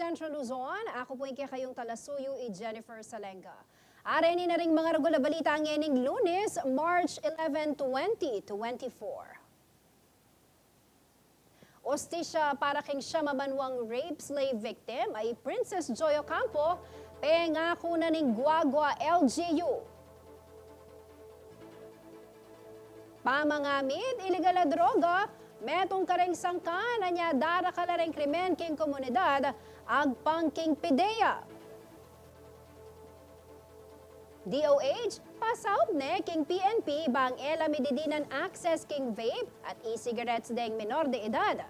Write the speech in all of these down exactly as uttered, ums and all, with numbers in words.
Central Luzon, aku pu ing kekayung talasuyu, i Jennifer Salenga. Areni na ring mga rugul a balita ngening Lunes, March eleven, twenty twenty-four. Ustisya para king siyam a banwang rape slave victim a i Princess Joy Ocampo, pengaku na ning Guagua L G U. Pamangamit iligal a droga, metung kareng sangkan a nya darakal a reng krimen king komunidad, agpang king PDEA. D O H, pasaup ne king P N P bang e la mididinan access king vape at e-cigarettes deng menor de edad.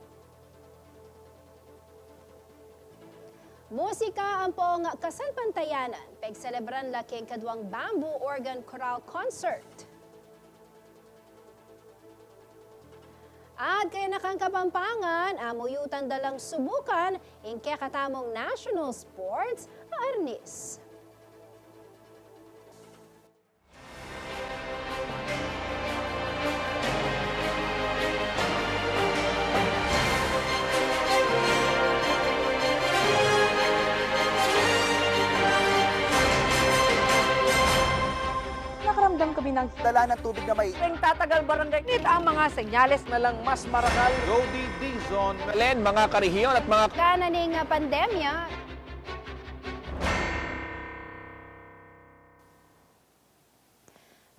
Musika ampong kasalpantayanan, pegselebran la king kaduang Bamboo Organ Chorale Concert. At kayanakan Kapampangan, amuyutan da lang subukan ing kekatamung national sports a arnis. Nakaramdam kami ng dala ng tubig na may Ring tatagal barangay. Nit ang mga senyales na lang mas marangal. Rody Dizon. Len, mga karehiyon at mga Kana ning pandemya.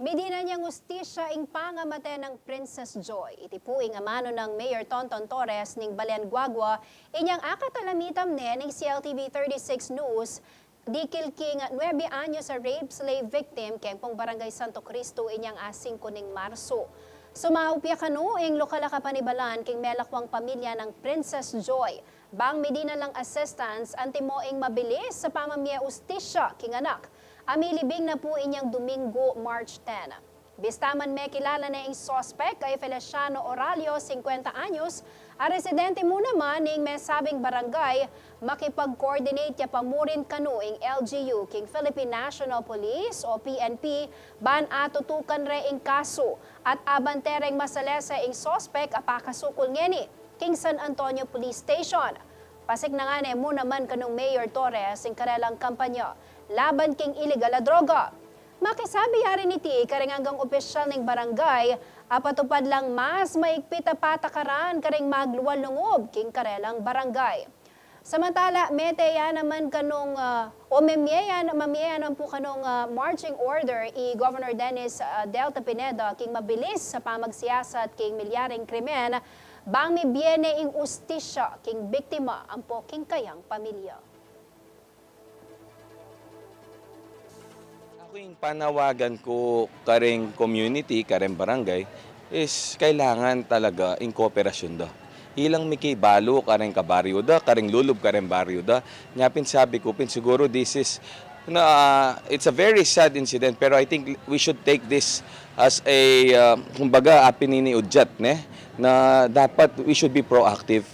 Midinan yang ustisya ing pangamate nang Princess Joy. Iti pu ing amanu nang Mayor Tonton Torres ning Balen Guagua, inyang akatalamitam ne ning C L T V thirty-six News, dikil king nuebe anyos a rape slave victim keng pung Barangay Santo Cristo inyang asingku ning Marso. Sumaup ya kanu ing lokal a kapanibalan king melakwang pamilya nang Princess Joy. Bang midinan lang assistance antimo ing mabilis a pamamie ustisya king anak a milibing na pu inyang Domingo, March ten. Bista man mekilala ne ing suspek a i Feliciano Oralio, singkwenta anyos, a residente mu naman ning mesabing barangay, makipag-coordinate ya pa murin kanu ing L G U king Philippine National Police o P N P ban atutukan re ing kasu at abante reng masalese ing suspek a pakasukul ngeni king San Antonio Police Station. Pasiknangan ne mu naman kanung Mayor Torres ing karelang kampanya laban king iligal a droga. Makisabi ya rin iti kareng anggang opisyal ning barangay a patupad lang mas maigpit a patakaran kareng maglual lungub king karelang barangay. Samantala, mete ya naman kanung, ah, o memie ya, mamie ya naman pu kanung, ah, marching order i Governor Dennis, ah, Delta Pineda king mabilis a pamagsiyasat king milyaring krimen bang mibie ne ing ustisya king biktima ampo king kayang pamilya. Aku, ing panawagan ku kareng community, kareng barangay, is kailangan talaga ing kooperasyun da. Ilang mikibalu kareng kabaryu da, kareng lulub kareng baryu da. Nya pin sabi ku pin, siguro this is, na, ah, it's a very sad incident, pero I think we should take this as a, ah, kumbaga, apin ini udyat, ne? Na dapat we should be proactive.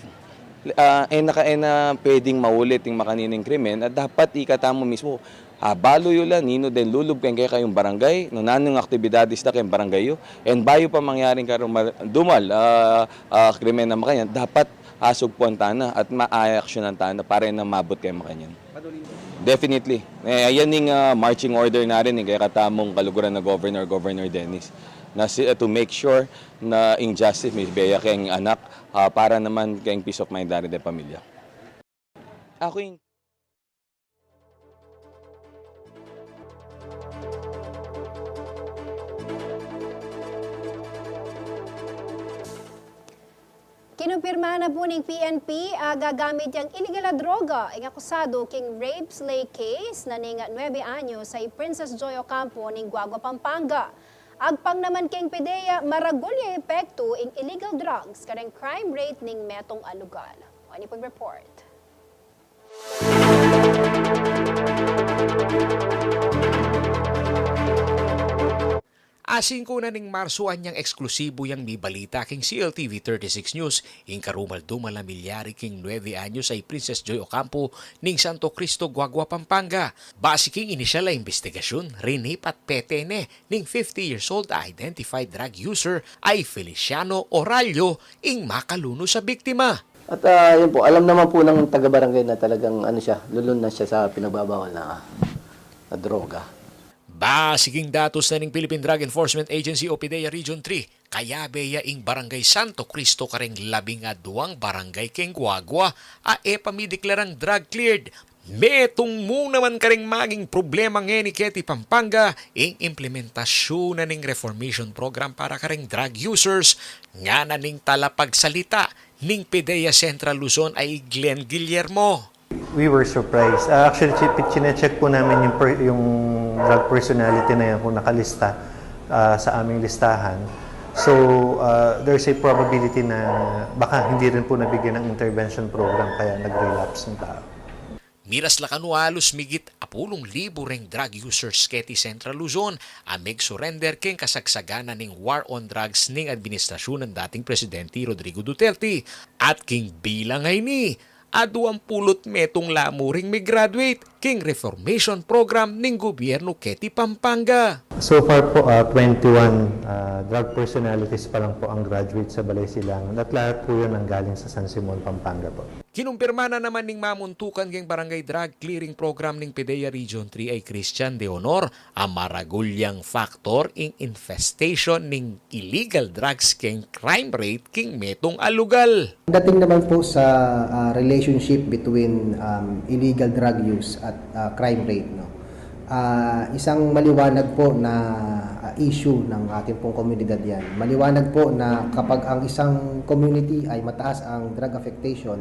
Ah, e na ka, e na pwedeng maulit ing makanining krimen, at dapat ikatamu mismu, ah, balu yu la ninu deng lulub keng kekayung barangay, nung nanung aktibidades da keng barangay yu, and bayu pa mangyaring karumal-, dumal, ah, ah, krimen a makanyan, dapat asugpuan tana at maaksyonan tana para e na mabut keng makanyan. Definitely. E, ayan ing, ah, marching order na rin ning kekatamung kaluguran a Governor, Governor Dennis, na si, ah, to make sure na ing justice mibie ya keng anak, ah, para naman keng peace of mind da rin deng pamilya. Aku ing Kinumpirma na pu ning P N P a gagamit yang iligal a droga ing akusadu king rape slay case na ning nuebe anyos a i Princess Joy Ocampo ning Guagua, Pampanga. Agpang naman king PDEA, maragul ya epektu ing illegal drugs kareng crime rate ning metung a lugal. Ani pung report. Asingku na ning Marso anyang eksklusibu yang mibalita king C L T V thirty-six News ing karumal-dumal a milyari king nuebe anyos a i Princess Joy Ocampo ning Santo Cristo, Guagua, Pampanga. Basi king inisyal a imbestigasyun, rinip at pete ne ning fifty years old a identified drug user a i Feliciano Oralio ing makalunus a biktima. At, ah, yun po, alam naman po ng taga-barangay na talagang ano siya, lulun na siya sa pinagbabawal na, na droga. Base king datos na ning Philippine Drug Enforcement Agency o PDEA Region three, kayabe ya ing Barangay Santo Cristo kareng labing aduang barangay keng Guagua a e pa mideklarang drug cleared. Metung mu naman kareng maging problema ngeni keti Pampanga ing implementasyun na ning reformation program para kareng drug users, ngana ning talapagsalita ning PDEA Central Luzon a i Glenn Guillermo. We were surprised. Ah, actually, chi-, chinecheck po namin yung per-, yung drug personality na yan kung nakalista, ah, sa aming listahan. So, ah, there's a probability na baka hindi rin po nabigyan ng intervention program kaya nag-relapse yung tao. Miras la kanu, alus migit apulung libu reng drug users keti Central Luzon a megsurrender keng kasagsagan na ning war on drugs ning administrasyun nang dating Presidente Rodrigo Duterte. At king bilang a ini, aduang pulu't metung la mu ring me-graduate king reformation program ning gobyernu keti Pampanga. So far po, ah, twenty-one, ah, drug personalities pa lang po ang graduate sa Balay Silangan at lahat po yun ang galing sa San Simon, Pampanga po. Kinumpirma na naman ning mamuntukan keng Barangay Drug Clearing Program ning PDEA Region three a i Christian De Honor a maragul yang factor ing infestation ning illegal drugs keng crime rate king metung a lugal. Dating naman po sa, ah, relationship between, um, illegal drug use at, ah, crime rate, no? Ah, isang maliwanag po na, ah, issue ng ating pong komunidad yan. Maliwanag po na kapag ang isang community ay mataas ang drug affectation,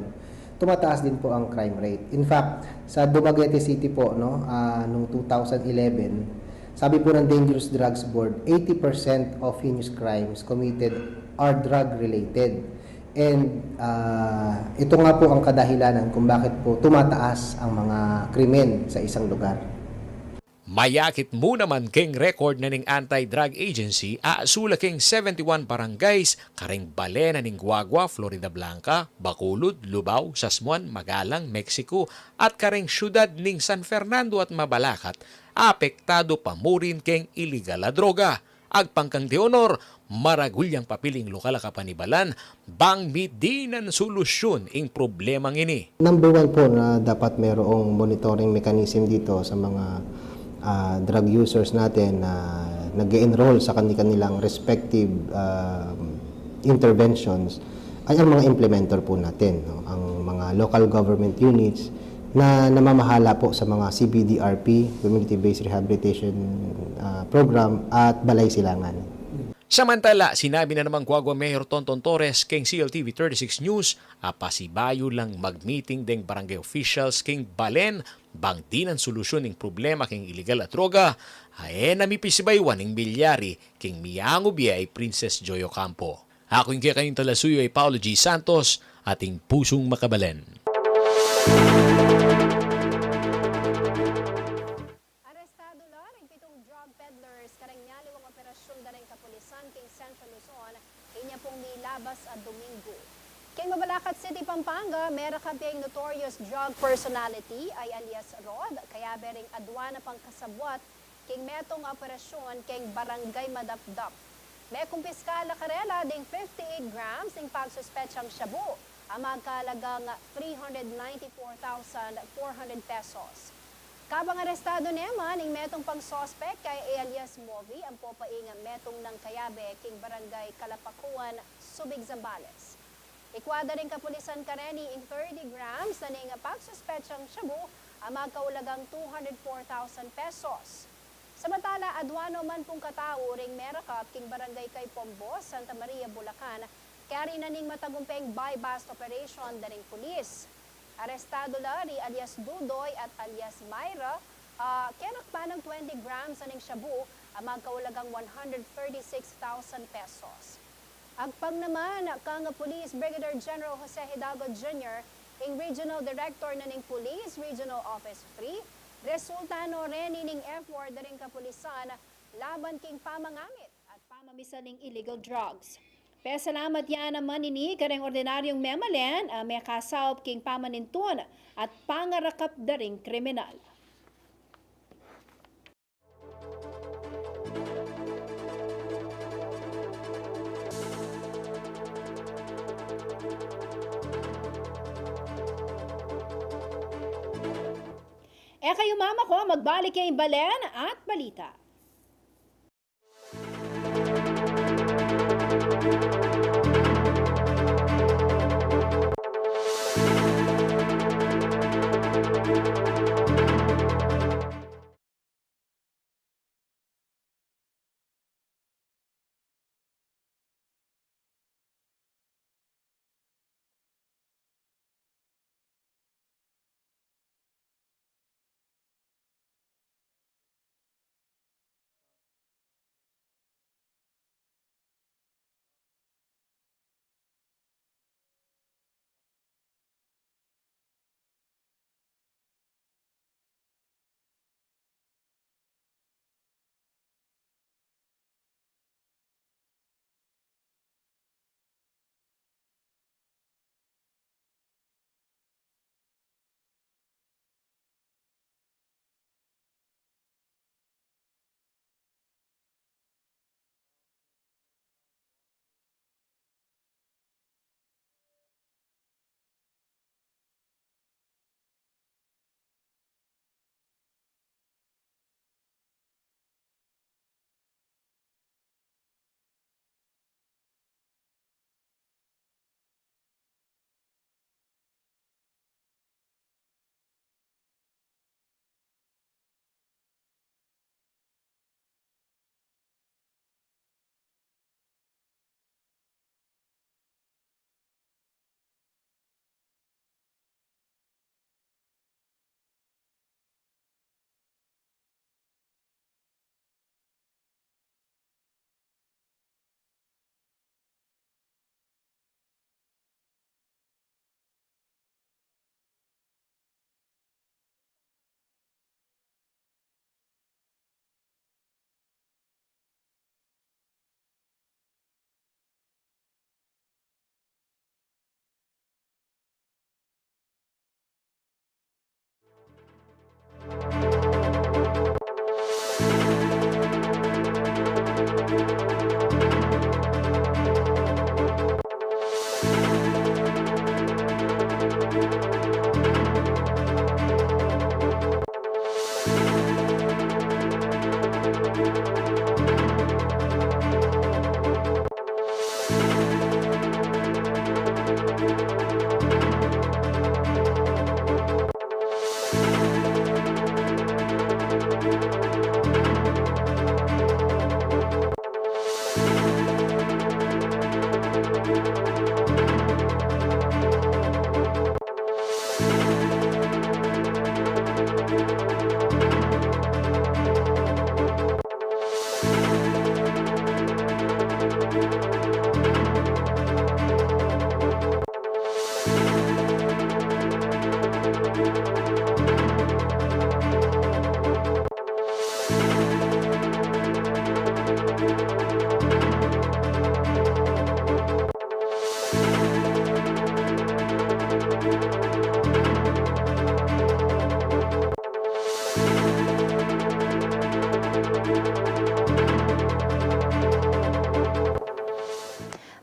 tumataas din po ang crime rate. In fact, sa Dumaguete City po, no, ah, nung two thousand eleven, sabi po ng Dangerous Drugs Board, eighty percent of heinous crimes committed are drug-related. And, ah, ito nga po ang kadahilanan kung bakit po tumataas ang mga krimen sa isang lugar. Mayakit mu naman keng record na ning Anti-Drug Agency, aasula keng seventy-one barangays kareng bale na ning Guagua, Floridablanca, Bacolod, Lubao, Sasmuan, Magalang, Mexico, at kareng syudad ning San Fernando at Mabalacat, apektadu pa mu rin keng iligal a droga. Agpang kang De Honor, maragul yang papil ing lokal a kapanibalan bang midinan solusyun ing problemang ini. Number one po na dapat merong monitoring mechanism dito sa mga, ah, drug users natin na nag-e-enroll sa kani-kanilang respective, ah, interventions ay ang mga implementer po natin, no? Ang mga local government units na namamahala po sa mga C B D R P, Community Based Rehabilitation, ah, Program, at Balay Silangan. Samantala, sinabi na namang Guagua Mayor Tonton Torres keng C L T V thirty-six News a pasibayu lang mag-meeting deng barangay officials keng balen bang dinan solusyun ing problema keng iligal a droga, a e na mipisibayuan ing milyari keng miyangub ya i Princess Joy Ocampo. Aku ing kekayung talasuyu a i Paulo G Santos, ating pusung makabalen. Arestadu la ring pitung drug peddlers kareng nyaliwang operasyun da ring kapulisan keng Central Luzon, inya pung milabas a Domingo. Keng Mabalacat City, Pampanga, merakap ya ing notorious drug personality a i alias Rod, kayabe ring adwa na pang kasabwat keng metung a operasyun keng Barangay Madapdap. Mekumpiska la karela ding fifty-eight grams ning pagsuspetsang shabu a magkahalagang three hundred ninety-four thousand four hundred pesos. Kabang arestadu ne man ing metung pang suspek a i alias Movi, ampo pa ing metung nang kayabe keng Barangay Calapacuan, Subic, Zambales. Ikwa da ring kapulisan kareni ing thirty grams na ning pagsuspetsang shabu a magkaulagang two hundred four thousand pesos. Samantala, adwa no man pung katau ring merakap keng Barangay Caipombo, Santa Maria, Bulacan, kayari na ning matagumpeng buy-bust operation da ring pulis. Arestadu la ri alias Dudoy at alias Myra, ah, kenakpan nang twenty grams na ning shabu a magkaulagang one hundred thirty-six thousand pesos. Agpang naman kang Police Brigadier General Jose Hidalgo Junior, ing Regional Director na ning Police Regional Office three, resulta no reni ning effort da ring kapulisan laban king pamangamit at pamamisal ning illegal drugs. Pesalamat ya naman ini kareng ordinaryung memalen a mekasaup king pamanintun at pangarakap da ring kriminal. E kayu mamako, magbalik ya ing balen at balita.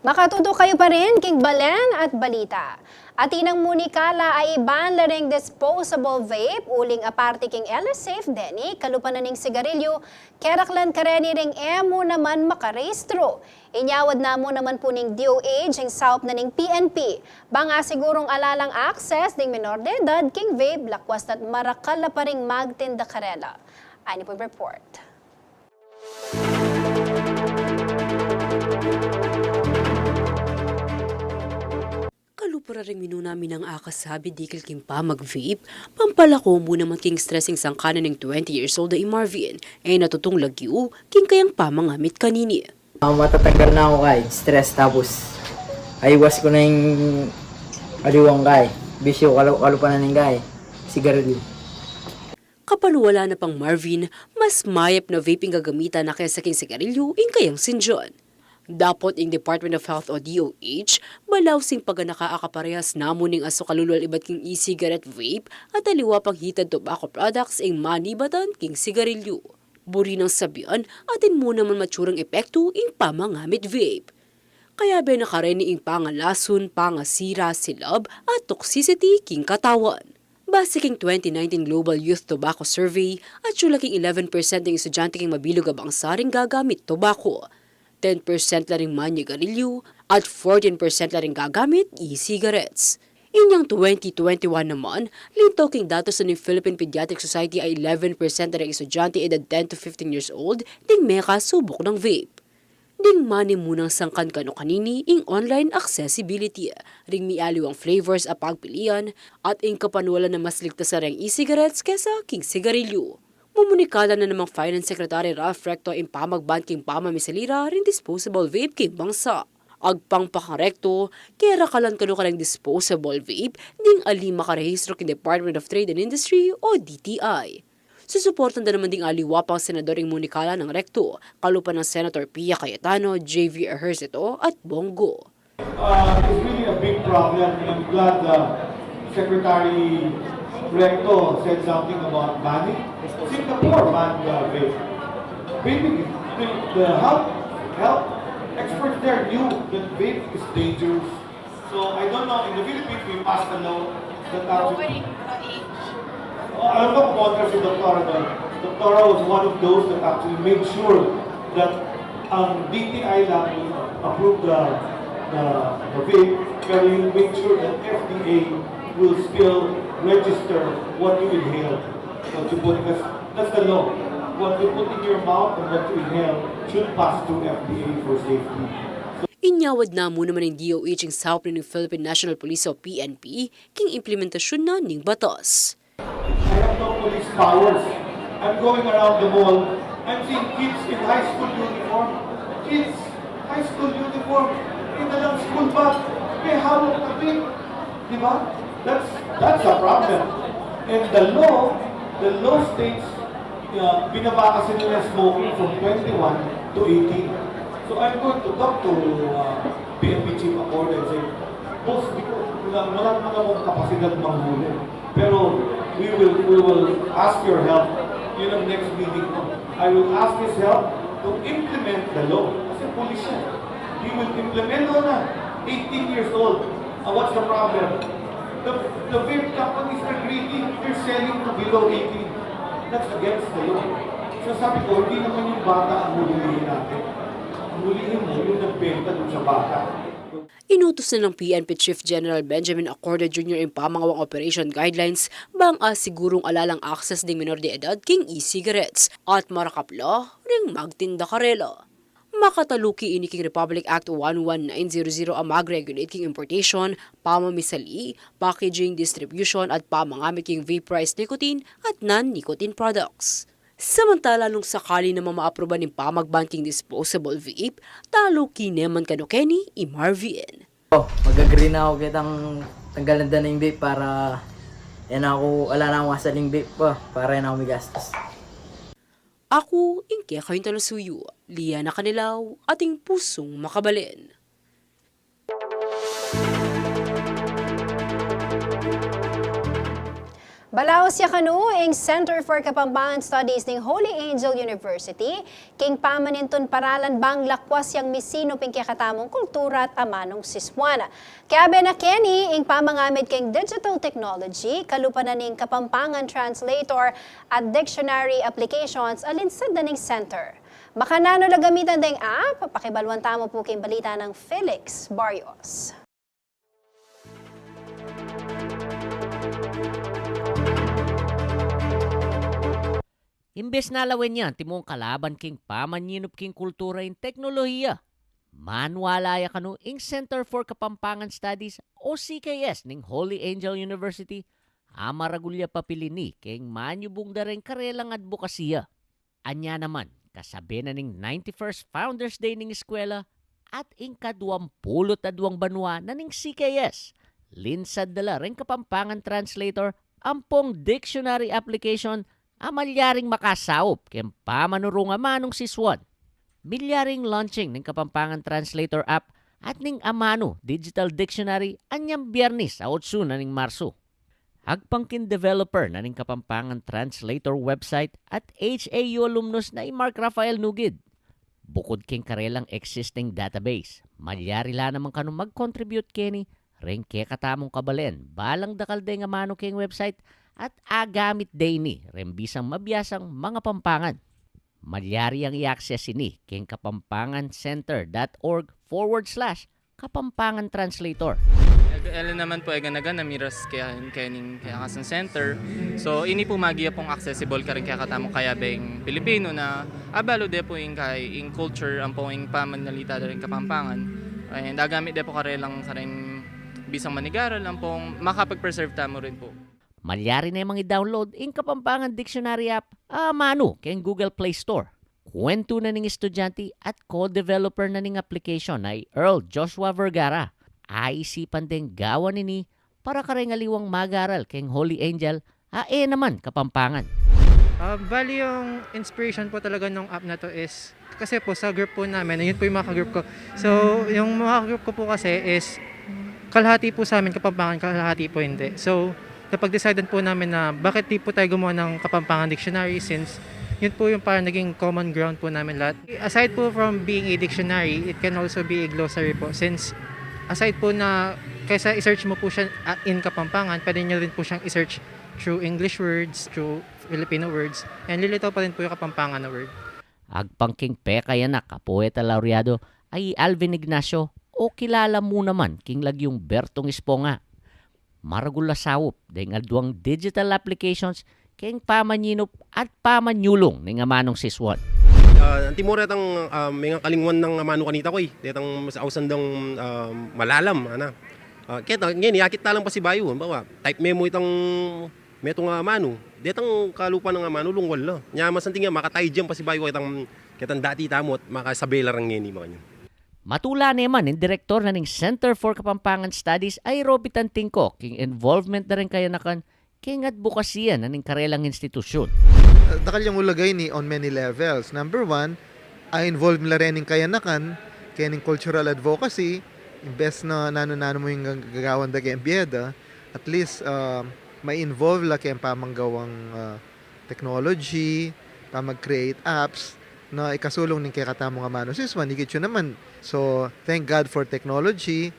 Makatutok kayu pa rin king balen at balita. Atin nang munikala a i-ban la ring disposable vape, uling aparte king LSAFE deni, kalupa na ning sigarilyu, keraklan kareni ring e mu naman makarehistro. Inyawad na mu naman pu ning DOH ing saup na ning PNP. Bang asigurung ala lang access ding menor de edad king vape, lakwas na't marakal la pa ring magtinda karela. Ani pung report. Kalupa ra ring minuna mi nang akasabi dikil king pamag-vape, pampalako mu naman king stress ing sangkanan ning twenty years old a i Marvin, e na tutung lagyu king kayang pamangamit kanini. Ah, matatanggal na ku kay stress, tapus aiwas ku na ing aliwang kay bisyu, kalu-, kalupa na ning kay sigarilyu. Kapanuwala na pang Marvin, mas mayap na vape ing gagamitan na kesa king sigarilyu ing kayang sindian. Dapot ing Department of Health o DOH, balaus ing paganaka a kaparehas na mu ning asukalulwal ibat king e-cigarette, vape, at aliwa pang heated tobacco products ing manibatan king sigarilyu. Buri nang sabian, atin mu naman matsurang epektu ing pamangamit vape. Kayabe na kareni ing pangalasun, pangasira, silab, at toxicity king katawan. Base king twenty nineteen Global Youth Tobacco Survey, atyu la king eleven percent ding estudyante king mabilug a bangsa ring gagamit tobacco, ten percent la ring manyugarilyu, at fourteen percent la ring gagamit e-cigarettes. Inyang twenty twenty-one naman, linto king datos na ning Philippine Pediatric Society a eleven percent la ring estudyante edad ten to fifteen years old ding mekasubuk nang vape. Ding manimunang sangkan kanu kanini ing online accessibility, ring mialiwang flavors a pagpilian, at ing kapanualan a mas ligtas la ring e-cigarettes kesa king sigarilyu. Mumunikala na namang Finance Secretary Ralph Recto ing pamag-ban king pamamisali ra ring disposable vape king bangsa. Agpang pa kang Recto, kerakalan kanu kareng disposable vape ding ali makarehistro king Department of Trade and Industry o D T I. Susuportan da naman ding aliwa pang senador ing munikala nang Recto, kalupa nang Senator Pia Cayetano, J V Ejercito, at Bong Go. Uh, it's really a big problem, and I'm glad, uh, Secretary Recto said something about banning. Singapore banned, uh, vape. Vaping, the, the health, health experts there knew that vape is dangerous. So, I don't know, in the Philippines, we passed a law that actually... Oh, alam ko, kumontra si Doktora doon. Doktora was one of those that actually made sure that ang D T I lang will approve the, the, the vape, pero you make sure that F D A will still register what you inhale, what you put, because that's the law. What you put in your mouth and what you inhale should pass through F D A for safety. Inyawad na mu naman ning D O H ing saup na ning Philippine National Police o P N P king implementasyun na ning batas. I have no police powers. I'm going around the mall. I'm seeing kids in high school uniform. Kids, high school uniform, in the long school bag, may hawak na vape. Di ba? That's, that's a problem. And the law, the law states, uh, binaba kasi nila smoking from twenty-one to eighteen. So I'm going to talk to, uh, P N P Chief Acorde and say, "Boss, di ko, wala, wala naman akong kapasidad manghuli. Pero we will, we will ask your help." Yun ang next meeting ko. I will ask his help to implement the law. Kasi pulis siya. He will implement, o na, eighteen years old. Ah, what's the problem? The, the vape companies are greedy. They're selling to below eighteen. That's against the law. So sabi ko, hindi naman yung bata ang huhulihin natin. Ang hulihin mo, yung nagbenta dun sa bata. Inutus na nang P N P Chief General Benjamin Acorde Junior ing pamangawang operation guidelines bang asigurung ala lang access ding minor de edad king e-cigarettes at marakap la ring magtinda karela. Makataluki ini king Republic Act one one nine zero zero a mag-regulate king importation, pamamisali, packaging, distribution, at pamangamit king vaporized nicotine at non-nicotine products. Samantala, nung sakali namang maapruba ning pamag-ban king disposable vape, taluki ne man kanu keni i Marvin. Oh, mag-agree na aku ketang tanggalan da na ing vape para e na ku, ala na kung asaling vape pa, para e na ku migastus. Aku ing kekayung talasuyu, Liana Canilaw, ating pusung makabalen. Balaus ya kanu ing Center for Kapampangan Studies ning Holy Angel University king pamanintun paralan bang lakwas yang misinup ing kekatamung kultura at amanung sisuan. Kayabe na keni ing pamangamit king digital technology, kalupa na ning Kapampangan translator at dictionary applications a linsad na ning center. Makananu la gamitan deng app? Pakibaluan tamu pu king balita nang Felix Barrios. Imbes na lawen ya antimong kalaban king pamanyinup king kultura ing teknolohiya, maniwala ya kanu ing Center for Kapampangan Studies o C K S ning Holy Angel University a maragul ya papilini king manyubung da reng karelang adbokasiya. Anya naman, kasabe na ning ninety-first Founders Day ning eskwela at ing kaduang pulu't aduang banua na ning C K S, linsad da la reng Kapampangan translator ampong dictionary application a malyaring makasaup king pamanurung amanung sisuan. Milyaring launching ning Kapampangan translator app at ning amanu digital dictionary anyang Biyernes a otsu na ning Marsu. Agpang king developer na ning Kapampangan translator website at H A U alumnus na i Mark Rafael Nugid. Bukud king karelang existing database, malyari la naman kanu mag-contribute keni reng kekatamung kabalen balang dakal deng amanu king website at agamit de ini reng bisang mabiasang mangapampangan. Malyari yang i-access ini keng kapampangan center dot org forward slash kapampangan translator. Ela naman pu e gana-gana miras kaya, kaya ning kaya kasang center. So, ini pu maging pung accessible karing kekatamung kayabeng Pilipino na abalu de pu ing kay, ing culture, ampong ing pamanalita da ring Kapampangan. And agamit de pu karelang karing bisang manigaral, ampong makapag-preserve tamu rin pu. Malyari ne mang i-download ing Kapampangan Dictionary app a manu keng Google Play Store. Kuwentu na ning estudyante at co-developer na ning application a i Earl Joshua Vergara. Aisipan deng gawan ini para kareng aliwang mag-aral keng Holy Angel a e naman Kapampangan. Ah, bali yung inspiration po talaga nung app na to is kasi po sa group po namin, yun po yung mga ka-group ko. So, yung mga ka-group ko po kasi is kalahati po sa amin Kapampangan, kalahati po hindi. So, napag-decidean po namin na bakit di po tayo gumawa ng Kapampangan dictionary since yun po yung parang naging common ground po namin lahat. Aside po from being a dictionary, it can also be a glossary po since aside po na kaysa i-search mo po siya, ah, in Kapampangan, pwede nyo rin po siyang i-search through English words, through Filipino words, and lilitaw pa rin po yung Kapampangan na word. Agpang king pekayanak a poeta laureado a i Alvin Ignacio, o kilala mu naman king lagyung Bertong Esponga. Maragul a saup deng aduang digital applications keng pamanyinup at pamanyulung ning amanung sisuan. Ah, antimo retang, ah, mengakalingwan nang amanu kanita, koy. Detang mas ausan dang, ah, malalam, ana. Ah, keta, ngeni, akit ta lang pasibayu, halimbawa, type me mu itang metung a amanu. Detang kalupa nang amanu, lungwal la. Nya, masanting ya, makataid yang pasibayu ketang, ketang dati tamu at makasabay la reng ngeni, makanyan. Matula ne man ing direktor na ning Center for Kapampangan Studies a i Roby Tantingco king involvement da reng kayanakan king adbokasian na ning karelang institusyun. Dakal yang ulaga ini on many levels. Number one, a-involve la reng kayanakan keng cultural advocacy, imbes na nanu-nanu mu ing gagawan da keng bie da, at least, ah, ma-involve la keng pamanggawang, ah, technology, pamag-create apps, na ikasulung ning kekatamung amanu sisuan, ikit yu naman. So, thank God for technology,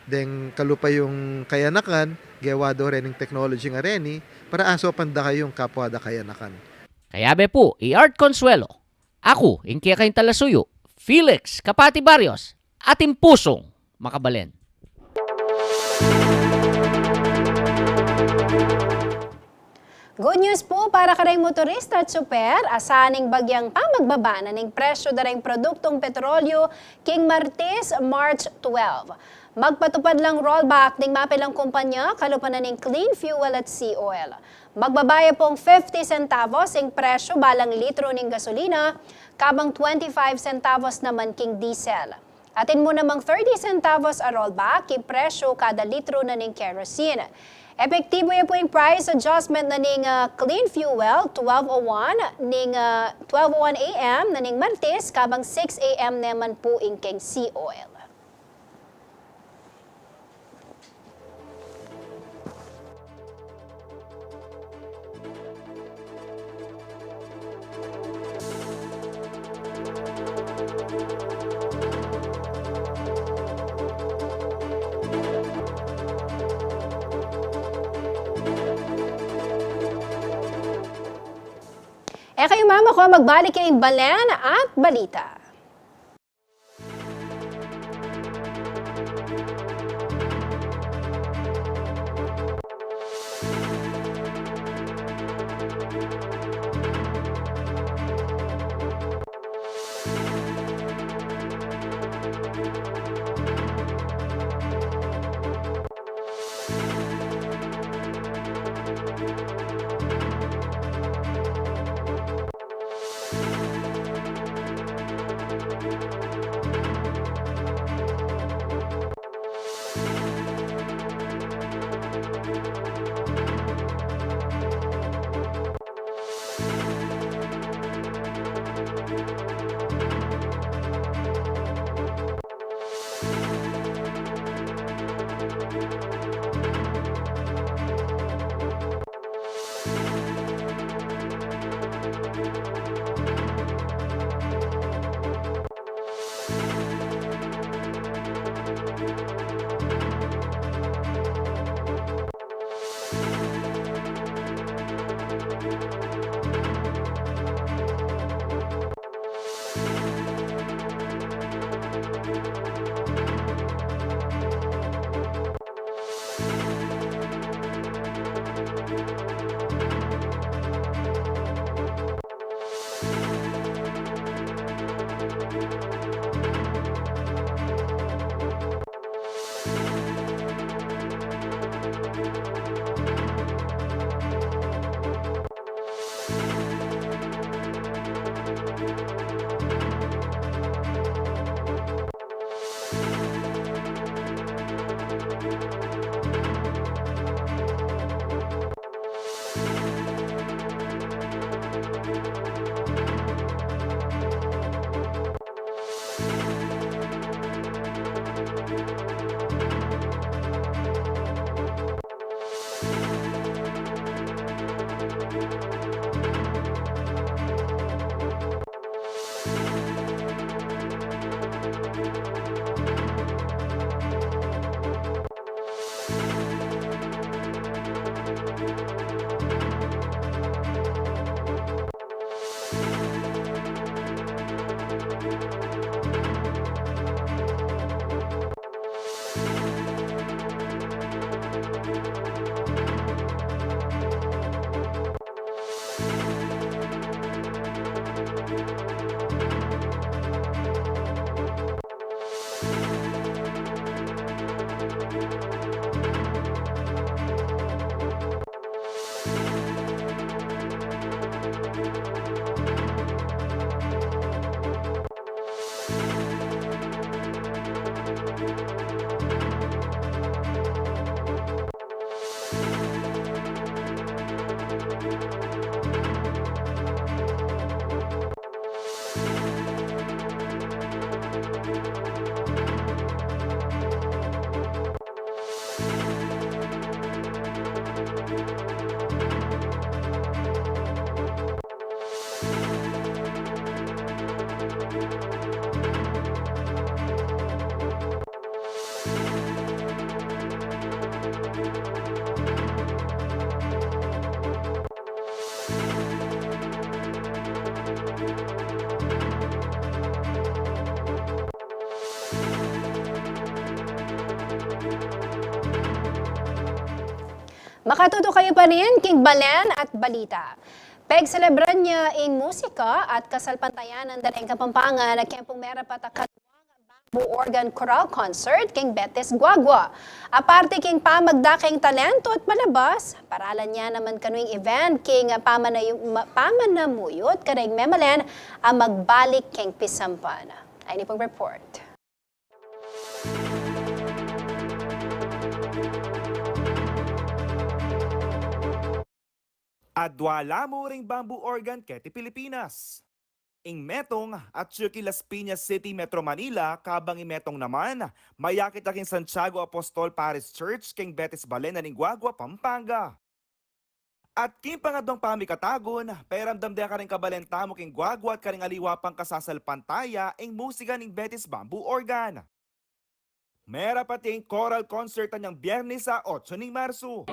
deng kalupa yung kayanakan, gewa do reng technology a reni, para asopan da kayung kapwa da kayanakan. Kayabe pu i Art Consuelo, aku ing kekayung talasuyu, Felix Kapati Barrios, atin pusung makabalen. Good news pu para kareng motorista at super, asaning bagyang pamagbaba na ning presyu da reng produktung petrolyu king Martes, March twelve. Magpatupad lang rollback ning mapilang kumpanya, kalupa na ning Clean Fuel at Sea Oil. Magbaba ya pung fifty centavos ing presyu balang litro ning gasolina, kabang twenty-five centavos naman king diesel. Atin mu namang thirty centavos a rollback king presyu kada litro na ning kerosene. Epektibo ya pu ing price adjustment na ning, ah, Clean Fuel, twelve oh one, ning, ah, twelve oh one A M na ning Martes, kabang six A M naman pu ing keng Sea Oil. E kayu mamako, magbalik ya ing balen at balita. Makatutu kayu pa rin king balen at balita. Pegselebran na ing musika at kasalpantayanan da ring Kapampangan a keng pung merapat a kaduang Bamboo Organ Chorale Concert king Betis Guagua. Aparte king pamagdakeng talento at palabas, paralan ya naman kanu ing event king pamanayu-, ma-, pamanamuyut karing memalen a magbalik king pisamban. Ayni pung report. Adwa la mu ring bamboo organ keti Pilipinas. Ing metung atyu king Las Piñas City, Metro Manila, kabang ing metung naman mayakit ya king Santiago Apostol Parish Church king Betis Balen na ning Guagua, Pampanga. At king pangadwang pamikatagun, peramdam de karing kabalen tamu king guagua at karing aliwa pang kasasalpantaya ing musika ning Betis Bamboo Organ. Merapat ya ing choral concert anyang Biernis a otso ning Marsu.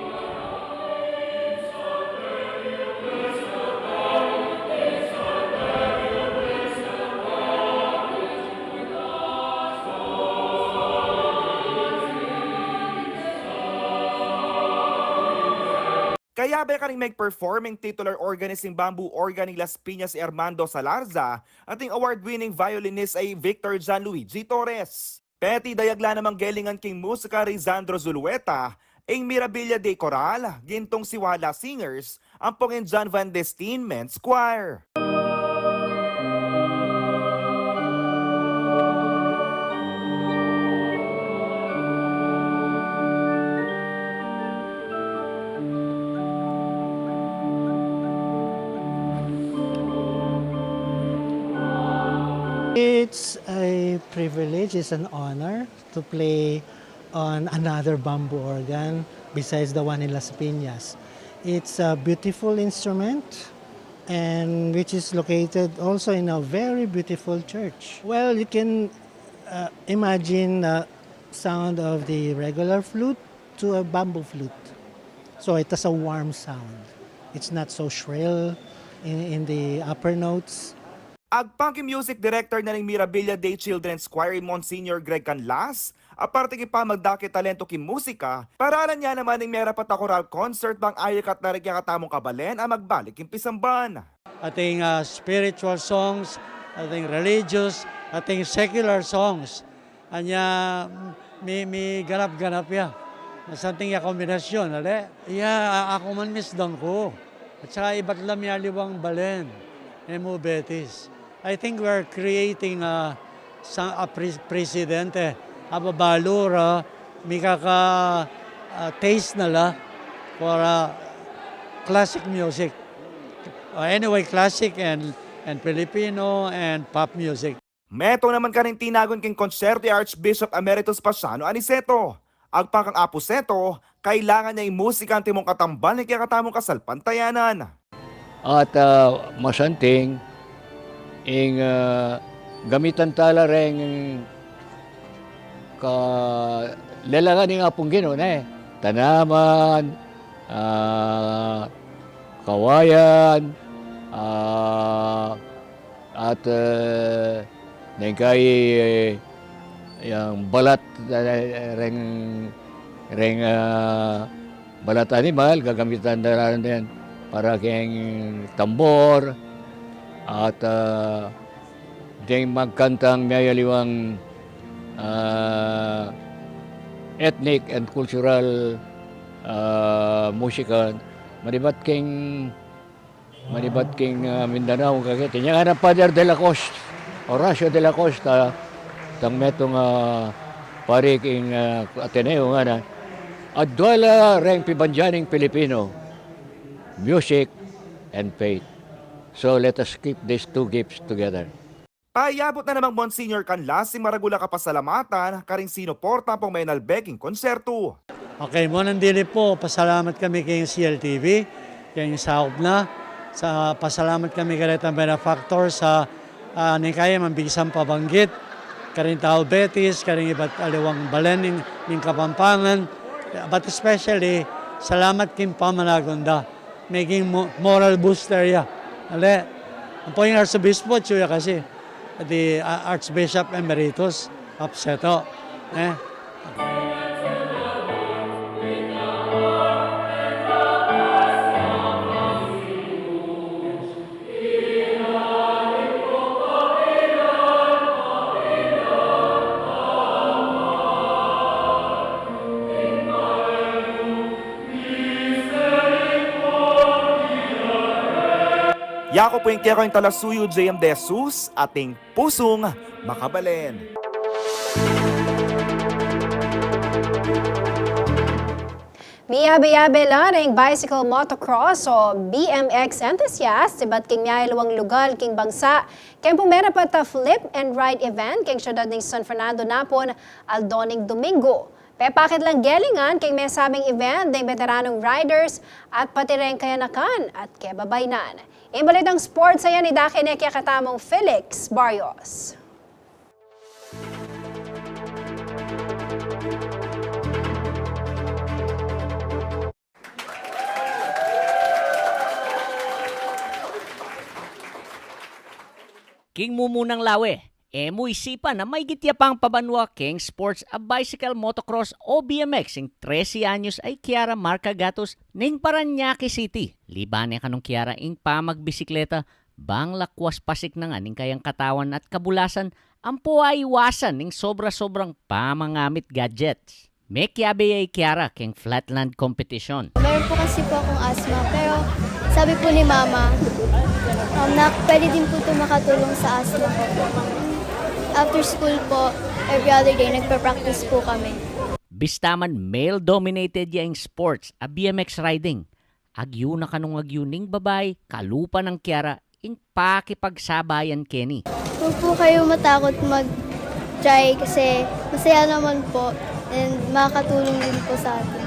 Kayabay karing mag-perform ing titular organist ning bamboo organ ning Las Piñas, i Armando Salarza, at ing award-winning violinist a i Victor Gianluigi Torres. Peti dayag la namang gelingan king musika ri Sandro Zulueta, ing Mirabilia Day Chorale, Gintung Siwala Singers, ampong ing John Van Destin Men's Choir. It's a privilege, it's an honor to play on another bamboo organ besides the one in Las Piñas. It's a beautiful instrument and which is located also in a very beautiful church. Well, you can, uh, imagine the sound of the regular flute to a bamboo flute. So it has a warm sound. It's not so shrill in, in the upper notes. Agpang king music director na ning Mirabilia Day Children's Choir, i Monsignor Greg Canlas, aparte king pamagdakit talento king musika, paralan ya naman ing merapat a choral concert bang ayukat na ring kekatamung kabalen a magbalik king pisamban. Ating, ah, spiritual songs, ating religious, ating secular songs. Anya, mi-, miganap-ganap ya. Something ya kombinasyon, ali? Ya, a-, aku man misdan ku. At saka ibat la miyaliwang balen, e mu Betis. I think we're creating a, sa-, a pre-, precedent, e. Ababalu ra, mikaka, ah, taste na la for, ah, classic music. Ah, anyway, classic and, and Filipino and pop music. Metung naman karing tinagun king konsyerto i Archbishop Emeritus Paciano Aniceto. Agpang kang Apu Seto, kailangan ya ing musika antimong katambal ning kekatamung kasalpantayanan. At, ah, masanting ing, ah, gamitan tala reng ka-, lelagan ning Apung Ginu, ne? Tanaman, ah, kawayan, ah, at, eh, deng kai, eh, yang balat, eh, reng, reng, ah, balat animal, gagamitan da rin para keng tambor. At, ah, deng magkantang miyayaliwang, ah, ethnic and cultural, ah, musika, manibat king, manibat king, ah, Mindanao, kakit. Inya ngana Father de la Costa, Horacio de la Costa, tang metung, ah, pari king, ah, Ateneo ngana, adwa la reng pibandian ning Pilipino, music and faith. So let us keep these two gifts together. Payabut na naman Monsignor Canlas ing maragul a kapasalamatan karing sinuporta ampong menalbe king konsertu. Okay, munang dili pu, pasalamat kami king C L T V, king saup na. Sa, pasalamat kami karetang benefactor sa, ah, ning kaya mabisang pabanggit, karing taung Betis, karing ibat aliwang balen ning, ning Kapampangan, but especially, salamat king pamanagun da. Maging mo-, moral booster ya. Ale, ampo ing Arsobispo, atyu ya kasi, the, ah, Archbishop Emeritus of Seto. Eh? Yaku pu ing kekayung talasuyu, J M De Jesus, ating pusung makabalen. Miyabe-yabe la ring bicycle motocross o B M X enthusiast ibat king miyayaliwang lugal king bangsa keng pumerapat a Flip and Ride event king syudad ning San Fernando napun aldo ning Domingo. Pepakit lang gelingan king mesabing event deng beteranong riders at pati reng kayanakan at kebabaynan. Ing balitang sports a yan, idake ne kekatamung Felix Barrios. King mumunang lawe, e mu isipan a maigit ya pang pabanua keng sports a bicycle motocross o B M X ing trese anyos a i Kiara Marcagatos ning Parañaque City. Liban ne kanung Kiara ing pamagbisikleta, bang lakwas pasiknangan ing kayang katawan at kabulasan, ampo aiwasan ing sobra-sobrang pamangamit gadgets. Mekiabe ya i Kiara keng flatland competition. Meron po kasi po akong asthma, pero sabi po ni Mama, um, na pwede din po ito makatulong sa asthma ko. After school po, every other day, nagpa-practice po kami. Bista man male-dominated ya ing sports a B M X riding, agyu na kanung agyu ning babai, kalupa nang Kiara, ing pakipagsabayan keni. Huwag po kayo matakot mag-try kasi masaya naman po and makakatulong din po sa atin.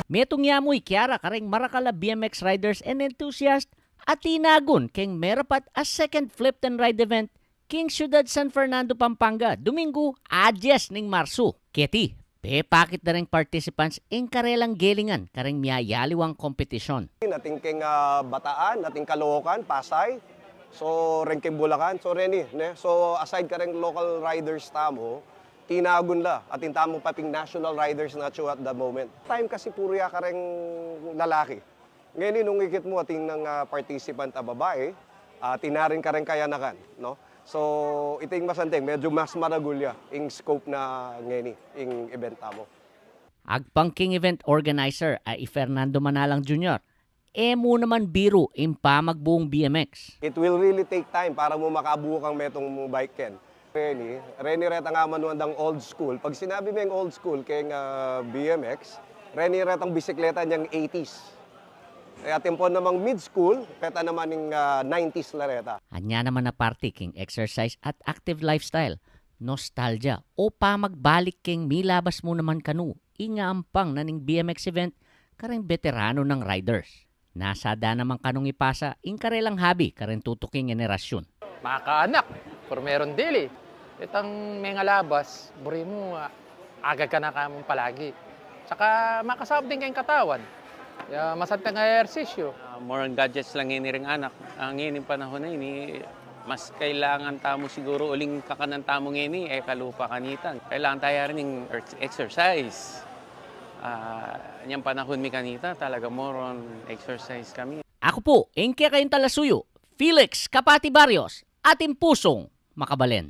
Metung ya mu i Kiara kareng marakal a B M X riders and enthusiast a tinagun keng merapat a second Flip and Ride event king syudad San Fernando, Pampanga, Domingo, a dies ning Marsu. Keti, pepakit da reng participants ing karelang gelingan kareng miyayaliwang kompetisyon. Atin keng, ah, Bataan, atin Caloocan, Pasay. So, reng keng Bulacan. So, reni, ne? So, aside kareng local riders tamu, tinagun la, atin tamu pa ping national riders na atyu at the moment. Time kasi puru ya kareng lalaki. Ngeni nung ikit mu atin nang, ah, participant a babai, ah, atin na rin kareng kayanakan, no? So, iti ing masanting, medyo mas maragul ya ing scope na ngeni, ing event tamu. Agpang king event organizer a i Fernando Manalang Junior, e mu naman biru ing pamagbuung B M X. It will really take time para mu makabu kang metung bike ken. Reni, reni retang amanuan dang old school. Pag sinabi meng old school keng, ah, B M X, reni retang bisikleta neng eighties. E, atin pung namang mid-school, reta naman ing, ah, nineties la reta. Anya naman a parti king exercise at active lifestyle, nostalgia, o pamagbalik keng milabas mu naman kanu ing ampang na ning B M X event kareng beterano nang riders. Nasada naman kanung ipasa ing karelang hobby kareng tutuking henerasyun. Makaanak, purmerong dili. Itang mengalabas, buri mu, ah, agad ka na kamun palagi. Tsaka makasaup din keng katawan. Ya, masantang ehersisyo. Ah, more on gadgets lang ngeni ring anak. Ah, ngeni panahon a ini, mas kailangan tamu siguru uling kakanan tamu ngeni, e kalupa kanita. Kailangan taya rin ing er-, exercise. Ah, inyang panahon mi kanita, talaga more on exercise kami. Aku pu ing kekayung talasuyu, Felix Kapati Barrios, atin pusung makabalen.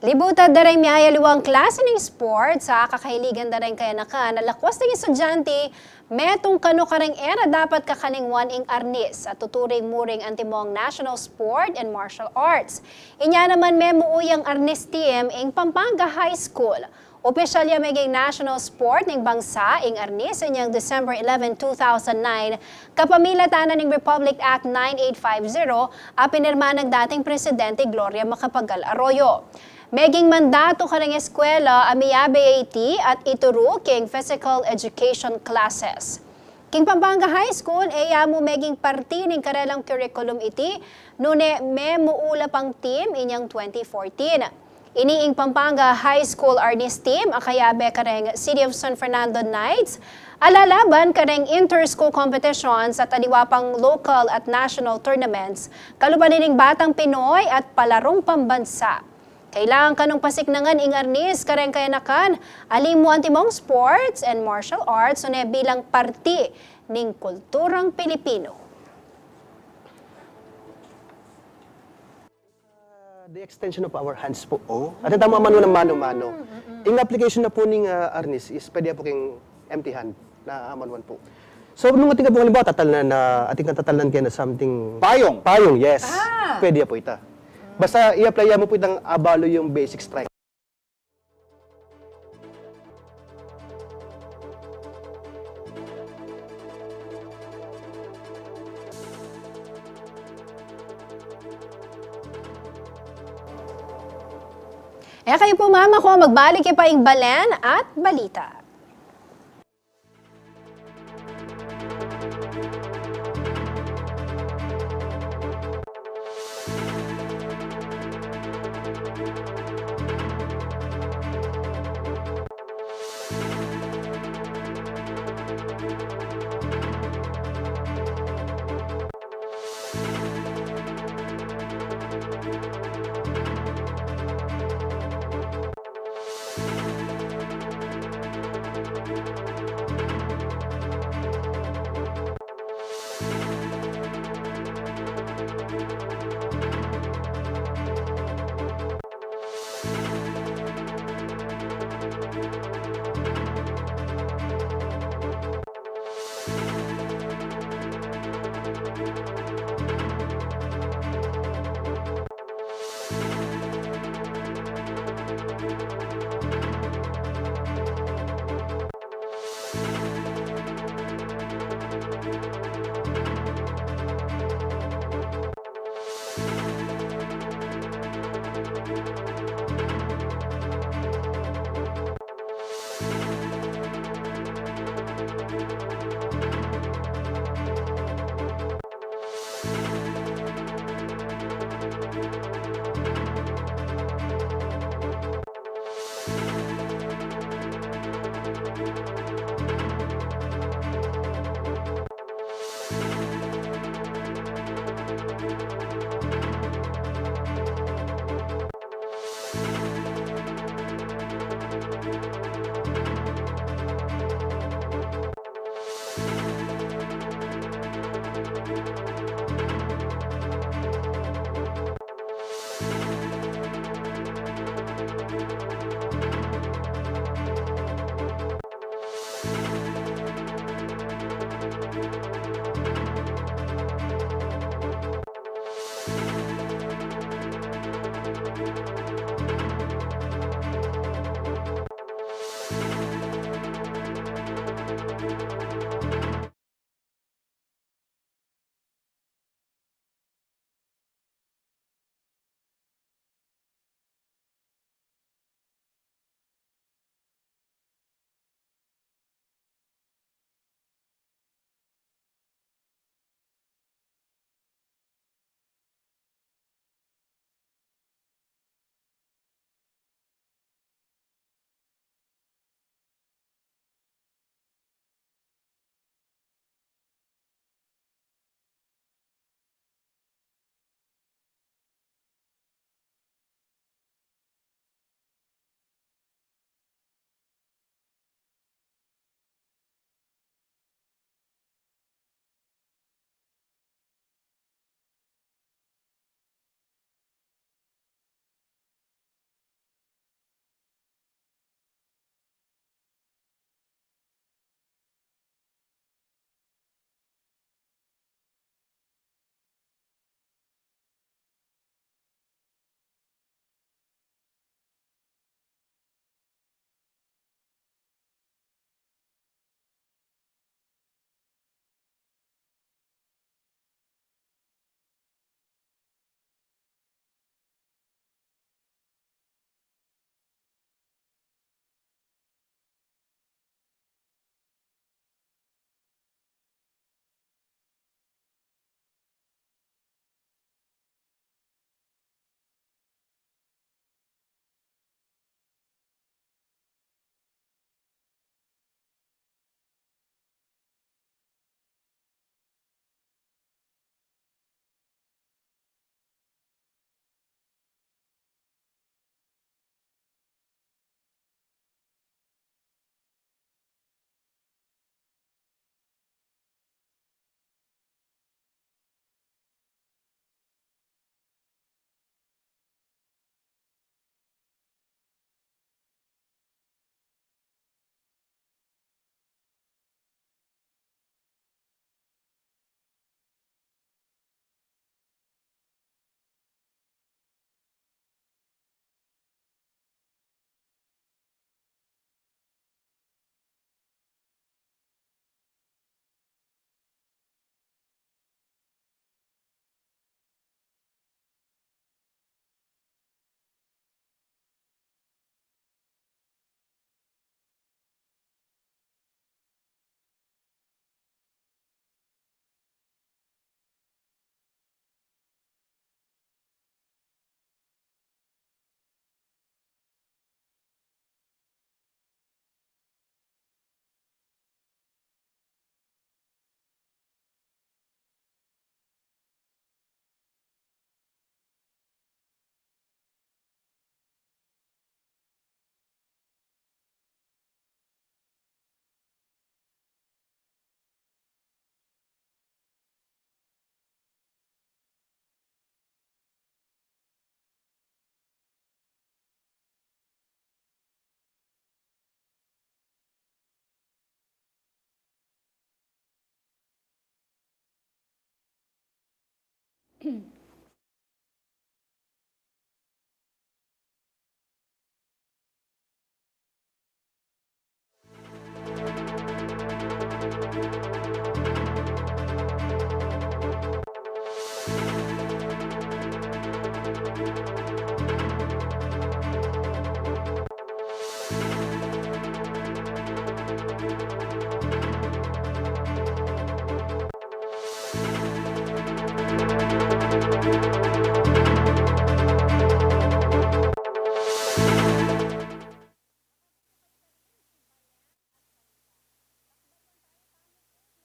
Libutan da reng miyayaliwang klase ning sports a kakahiligan da reng kayanakan a lakwas ding estudyante, metung kanu kareng e ra dapat kakalingwan ing arnis a tuturing mu ring antimong national sport and martial arts. Inya naman memu yang arnis team ing Pampanga High School. Opisyal ya meging national sport ning bansa ing arnis inyang December eleven, two thousand nine, kapamilatan na ning Republic Act nine eight five zero a pinirma nang dating Presidente Gloria Macapagal Arroyo. Meging mandatu kareng eskwela a miyabe ya iti at ituru king physical education classes. King Pampanga High School, e ya mu meging parti ning karelang curriculum iti, nune memu la pang team inyang twenty fourteen. Ini ing Pampanga High School Arnis Team a kayabe kareng City of San Fernando Knights a lalaban kareng inter-school competitions at aliwa pang local at national tournaments, kalupa na ning Batang Pinoy at palarung pambansa. Kailangan kanung pasiknangan ing arnis kareng kayanakan, ali mu antimong sports and martial arts, nune bilang parti ning kulturang Pilipino. Ah, the extension of our hands po. Oh. Atin tamu a manual a manu-manu. Mm, mm, mm. Ing application na po ning, ah, arnis is pwede po king empty hand na manual po. So, nung atin ka po, halimbawa, tatalnan na, atin ka tatalnan kaya na something. Payong. Payong, yes. Ah. Pwede po ita. Basta i-apply mu po itang abalu yung basic strike. E kayu po mamaku, magbalik ya pa ing balen at balita.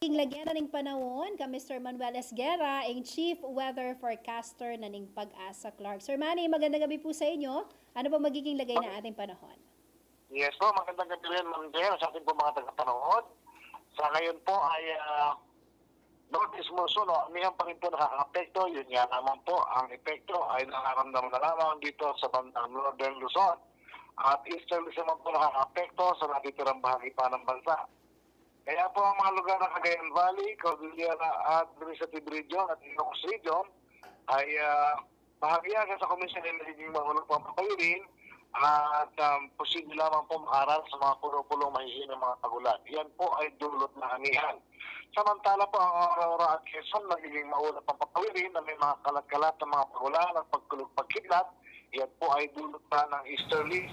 Magiging lagyu na ning panahon kang Mister Manuel Esguerra, ang Chief Weather Forecaster na ning PAGASA Clark. Sir Manny, magandang gabi po sa inyo. Ano po magiging lagay ng ating panahon? Yes po, magandang gabi rin, Ma'am Jen, sa ating po mga tagapanood. Sa ngayon po ay, ah, northeast monsoon, no? Amihan pa rin po nakakaapekto. Yun nga naman po, ang epekto ay nararamdaman na lamang dito sa bandang northern Luzon. At easterlies naman po nakakaapekto sa natitirang bahagi pa ng bansa. Kaya po ang mga lugar ng Cagayan Valley, Cordillera Administrative Region at Ilocos Region ay, ah, bahagyan sa kuminsan ay nagiging maulap ang papawirin at, um, posible lamang po makaral sa mga pulo-pulong mahihinang mga pagulan. Yan po ay dulot ng amihan. Samantala po, ang Aurora at Quezon, nagiging maulap ang papawirin na may mga kalat-kalat na mga pagulan at pagkulog-pagkidlat. Yan po ay dulot pa ng easterlies.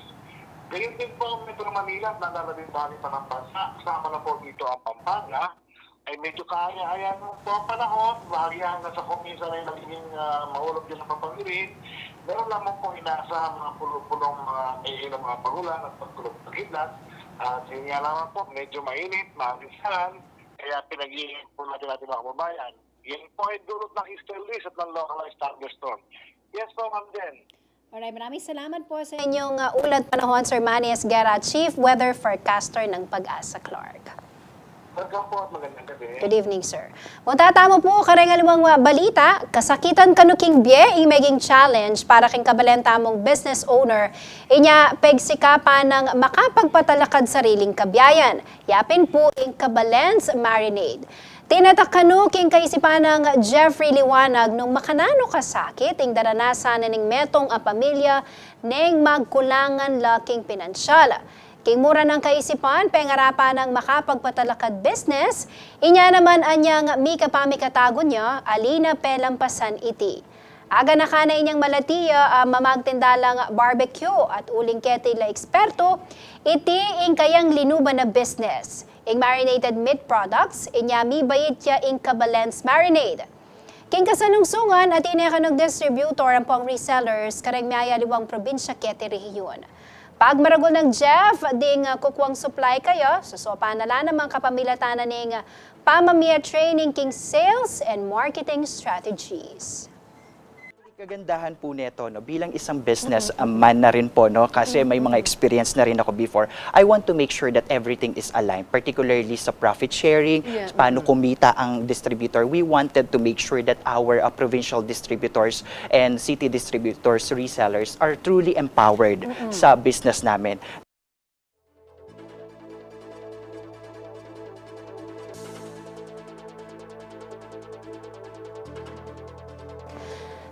Gayun din po ang Metro Manila at nalalabing bahagi pa ng bansa. Kasama na po dito ang Pampanga. Ay medyo kaaya-aya naman po ang panahon. Bahagya hanggang sa kuminsan ay nagiging, ah, maulap din ang papawirin. Meron lamang pong inaasahan mga pulo-pulong mga mahihinang mga pagulan at pagkulog-pagkidlat. At yun nga naman po, medyo mainit, maagisahan. Kaya pinag-iingat po natin ating mga kababayan. Yan po ay dulot ng easterlies at ng localized thunderstorm. Yes po, Ma'am Jen. Alright, maraming salamat po sa inyong, uh, ulat panahon, Sir Manny Esguerra, Chief Weather Forecaster ng PAGASA Clark. Welcome po at magandang gabi. Good evening, sir. Punta tamu pu kareng aliwang, uh, balita, kasakitan kanu king bie ing meging challenge para king kabalen tamung business owner. Inya pegsikapan nang makapagpatalakad sariling kabiayan. Yapin pu ing Kabalen's Marinade. Tinatak kanu king kaisipan nang Jeffrey Liwanag nung makananu kasakit ing daranasan na ning metung a pamilya neng magkulangan la king pinansyal. King mura nang kaisipan, pengarapan nang makapagpatalakad business, inya naman anyang mikapamikatagun ya, ali na pelampasan iti. Aganakan na inyang malati ya, ah, mamagtinda lang barbecue at uling keti la eksperto, iti ing kayang linuban a business. Ing marinated meat products, inya mibait ya ing Kabalen's Marinade. King kasalungsungan, atin ya kanu distributor ampong resellers kareng miyayaliwang probinsya keti rehiyun. Pagmaragul nang Jeff, ding, ah, kukuang supply kaya, susupan na la namang kapamilatan na ning, ah, pamamie training king sales and marketing strategies. Kagandahan po neto, no, bilang isang business, mm-mm, ah, man na rin po, no, kasi may mga, mm-mm, experience na rin ako before. I want to make sure that everything is aligned, particularly sa profit sharing, yeah, paano, mm-mm, kumita ang distributor. We wanted to make sure that our, uh, provincial distributors and city distributors, resellers are truly empowered, mm-mm, sa business namin.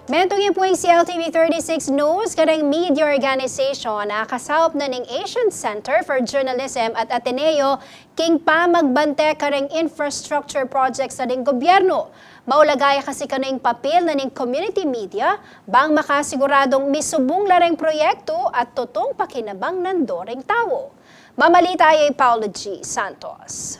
Metung ya pu ing C L T V thirty-six News kareng media organization a kasaup na ning Asian Center for Journalism at Ateneo king pamagbante kareng infrastructure projects na ning gobyernu. Maulaga ya kasi kanu ing papil na ning community media bang makasiguradung misubung la reng proyektu at tutung pakinabang nando reng tau. Mamalita ya i Paulo G Santos.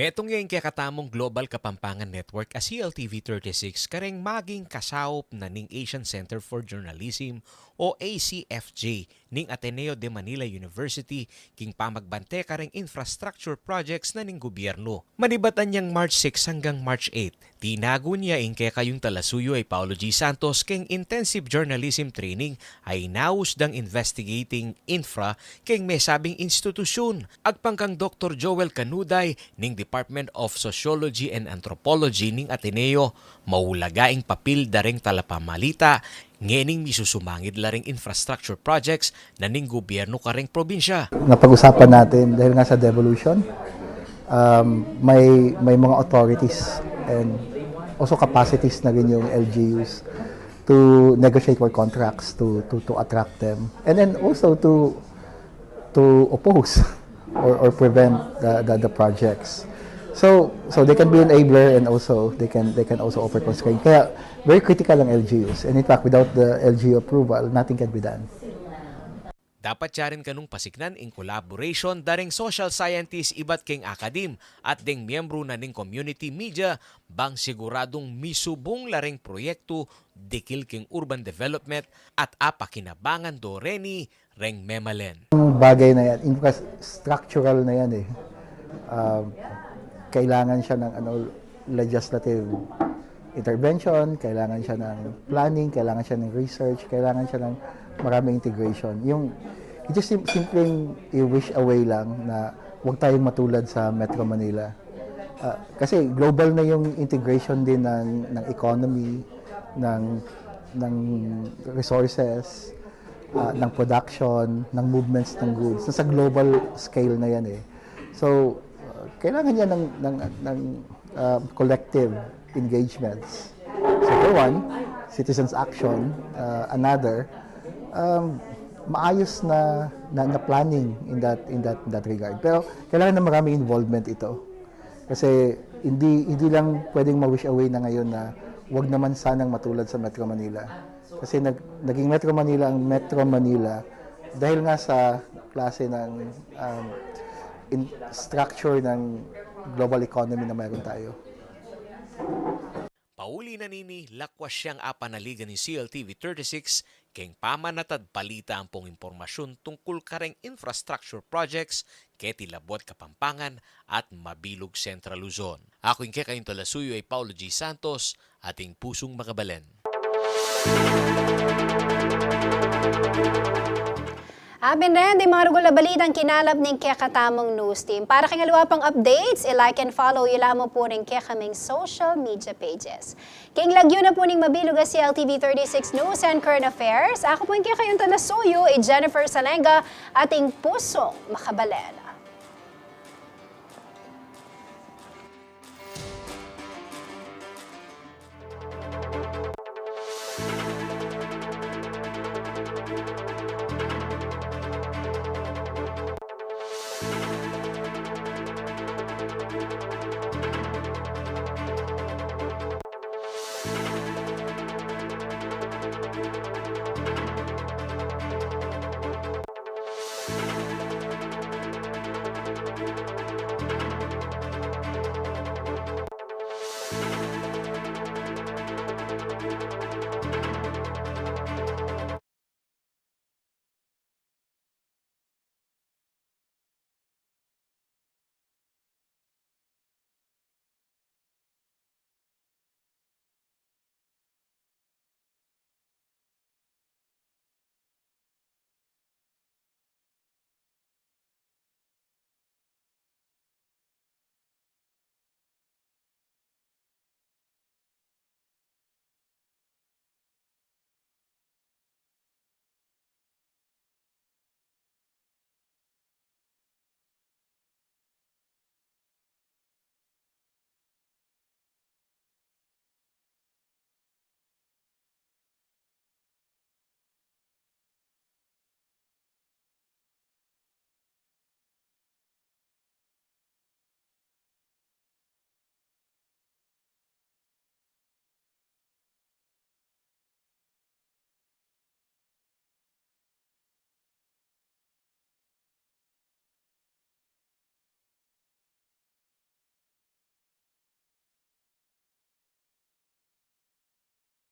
Metung ya ing kekatamung Global Kapampangan Network a C L T V thirty-six kareng maging kasaup na ning Asian Center for Journalism o A C F J ning Ateneo de Manila University king pamagbante kareng infrastructure projects na ning gobyernu. Manibat anyang March six hanggang March eight, tinagun ya ing kekayung talasuyu a i Paulo G Santos keng intensive journalism training a inaus dang Investigating Infra keng mesabing institusyun. Agpang kang Doktor Joel Canuday ning Department of Sociology and Anthropology ning Ateneo, maulaga ing papil da reng talapamalita Ngening misusumangid la ring infrastructure projects na ning gobyerno kareng probinsya. Napag-usapan natin dahil nga sa devolution, um, may, may mga authorities and also capacities na rin yung L G Us to negotiate for contracts to, to, to attract them. And then also to, to oppose or, or prevent the, the, the projects. So, so they can be enabler and also they can, they can also offer constraint. Kaya very critical ang L G Us. And in fact, without the L G U approval, nothing can be done. Dapat ya rin kanung pasiknan ing collaboration da ring social scientist ibat keng academe at deng miyembru na ning community media bang siguradung misubung la ring proyektu dikil keng urban development at apakinabangan do reni reng memalen. Ang bagay na yan, infrastructural na yan eh. Um, kailangan siya ng ano, legislative intervention, kailangan siya ng planning, kailangan siya ng research, kailangan siya ng maraming integration. Yung, it's just sim- simpleng i-wish away lang na huwag tayong matulad sa Metro Manila. Ah, kasi global na yung integration din ng, ng economy, ng, ng resources, ah, ng production, ng movements ng goods. Nasa global scale na yan eh. So, uh, kailangan yan ng, ng, ng uh, collective engagements. So for one, citizens action, uh, another, um, maayos na, na, na planning in that, in that, in that regard. Pero kailangan na maraming involvement ito. Kasi hindi, hindi lang pwedeng ma-wish away na ngayon na wag naman sanang matulad sa Metro Manila. Kasi nag, naging Metro Manila ang Metro Manila dahil nga sa klase ng um, in structure ng global economy na meron tayo. Pauli na nini, lakwas yang apanaligan ning C L T V thirty-six keng pamanatad balita ampong impormasyun tungkul kareng infrastructure projects keti labuad Kapampangan at mabilug Central Luzon. Aku ing kekayung talasuyu ay Paulo G Santos, ating pusung makabalen. Abin ren ding marugul a balitang kinalap ning kekatamung news team. Para keng aliwa pang updates, i-like and follow yu lamang pu ring kekaming social media pages. Keng lagyu na pu ning mabilug a C L T V thirty-six News and Current Affairs, aku pu ing kekayung talasuyu, i Jennifer Salenga, ating pusung makabalen.